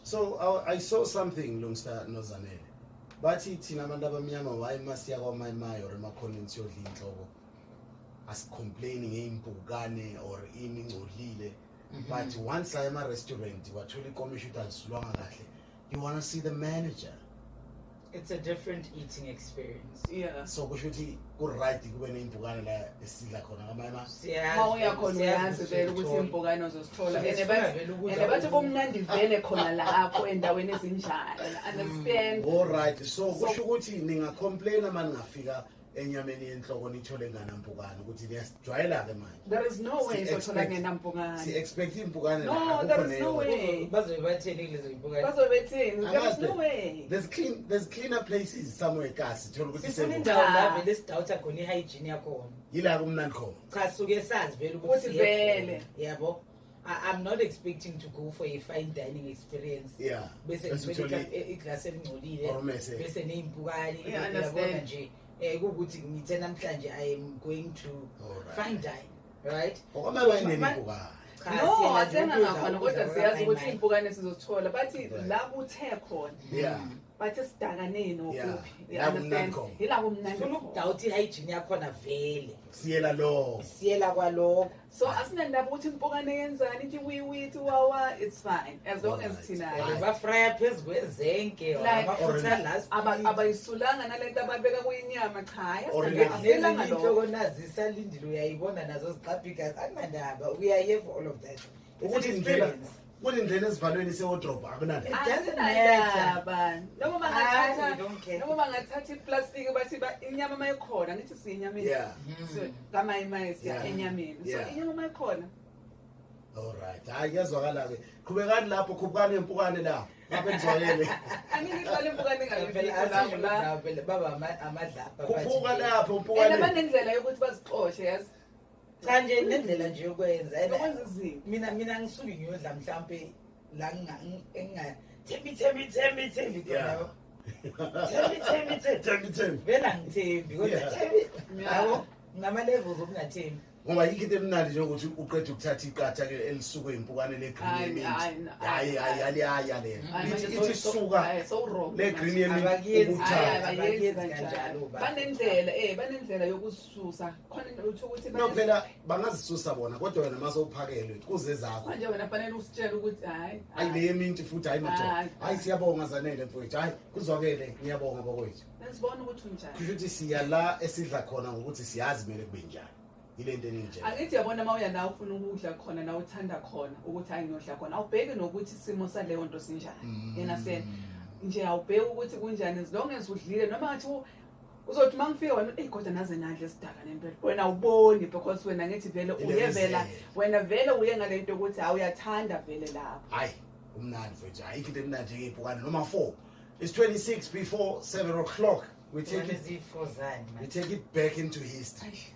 So I saw something, Lungsta noZanele. Bathi thina abantu abamnyama, why masiya kwaMayimayi or emakhoneni siyodla inhloko, asicomplain ngey'mpukane or ini ingcolile, but once aya ema-restaurant wathola ikomishi ukuthi alisulwanga kahle, you wanna see the manager. It's a different eating experience. So kusho ukuthi ku-right kube ney'mpukane la esidla khona kamayima? Siyazi. Ma uya khona Siyazi uyazi vele ukuthi uyithola. impukane uzozithola. So, And sifuna bathi vele ukudla and bathi kumnandi vele khona lapho endaweni ezinjalo, understand? Alright, so kusho ukuthi ningacomplaina uma ningafika enyameni yenhloko nithole nganampukane, ukuthi niyasijwayela-ke manje. There is no way sothola ngenampukane. Si-expect impukane. No, La, akukho there is no neyodwa. way. Bazobe batheni kulezo impukane? Bazobe bethini? There is Angazi. no way. There's cleaner places somewhere kasi, thola ukuthi Sifuna indawo Cha. la vele esidoubta khona i-hygiene yakhona. Yila kumnandi khona. Cha, suke sazi vele Ukuthi ukuthi siye vele. khona. Yabo, I'm not expecting to go for a fine dining experience bese Bese ngithole uthole iglasi elingcolile or umese. Bese ney'mpukane. Yeah, understand. Uyabona nje, kuwukuthi ngithe namhlanje I am going to fine dine, right? Okwamayimayi nempukane. Cha, No, siyena nje asenga ukudla ngakhona, ukudla kodwa siyazi ukuthi kwakaMayimayi. iy'mpukane sizozithola. Bathi la kuthe khona, bathi sidakaneni okuphi. You La kumnandi understand? khona. Yila kumnandi Sifuna khona. ukudoubta i-hygiene yakhona vele. Siyela lo. Siyela kwalokho. So asinandaba ukuthi impukane yenzani, ithi wiwi, ithi wawa, it's fine as long as thina Hayi. Bafraya phezu kwezenke or Like- amafutha last. Abayisulanga nalento ababeka kuyinyama, cha, hayi, Or aselanga Nezinye lokho. iy'nhloko nazi isalindile, uyayibona nazo ziqapha igazi. Akunandaba, we are here for all of that. It's an Ukuthi indlela experience. kunindlela esivalweni sewodrobha, akunandaba. It doesn't matter. Asinandaba noma Hayi, bangathatha we don't care. noma bangathatha iplastiki, bathi inyama mayikhona, ngithi siya enyameni. So kamayimayi siya enyameni, so inyama mayikhona. Alright, hayi, kuyazwakala-ke. Qhubekani lapho, khubukani ngempukane la lapho enizwakele. Angike iqale impukane Phela ingabibikho lapho la. asisho phela baba amadlapha Khuphuka bathi nje. lapho And mpukane. banendlela yokuthi bazixoshe, yazi. Cha nje, nendlela nje yokwenza. And Yokwenza izinto. mina ngisuke ngiyodla mhlampe la enginga thembi thembi thembi thembi khona, yabo. Thembi thembi thembi. Thembi thembi. Vele angithembi kodwa thembi. Yabo, ngama levels okungathembi. Ngoba yikho into emnandi njengokuthi uqeda ukuthatha iqatha-ke elisuke impukane le-green Hayi, yeminti. hayi, Hayi, hayi, aliyaya lena. Hayi, Ithi manje ithi suka hayi, so wrong le green yeminti Abakuyenzi. Hayi, ukuthatha. abayenzi Abayenzi kanjalo. kanjalo, baba. Banendlela yokusisusa khona utho ukuthi No, phela bangazisusa bona, kodwa wena mase uphakelwe kuze zakho. Manje wena fanele usitshele ukuthi hayi. Hayi, le yeminti futhi, hayi madoda. Hayi. Hayi, siyabonga Zanele mfowethu. Hayi, kuzwakele, ngiyabonga bakwethu. Nasibona ukuthi unjani. Kusho ukuthi siya la esidla khona ngokuthi siyazi kumele kube njani. Yile nto eningitshela. Angithi yabona, uma uya la ufuna ukudla khona, la uthanda khona ukuthi hayi, ngiyodla khona, awubheki nokuthi isimo saleyo nto sinjani. Yena sen nje awubheki ukuthi kunjani, as long as udlile. Noma ngathi uzothi uma ngifika wena, eyi, kodwa naze ngadla esidaka nempela, wena awuboni because wena ngithi vele uye vela. Wena vele uye ngale nto yokuthi hawu, uyathanda vele lapho. Hayi, umnandi mfethu. Ayikho into emnandi njengey'mpukane noma 4. It's 26 before 7 o'clock. We take it Izifo zani we take it back into history. Eish.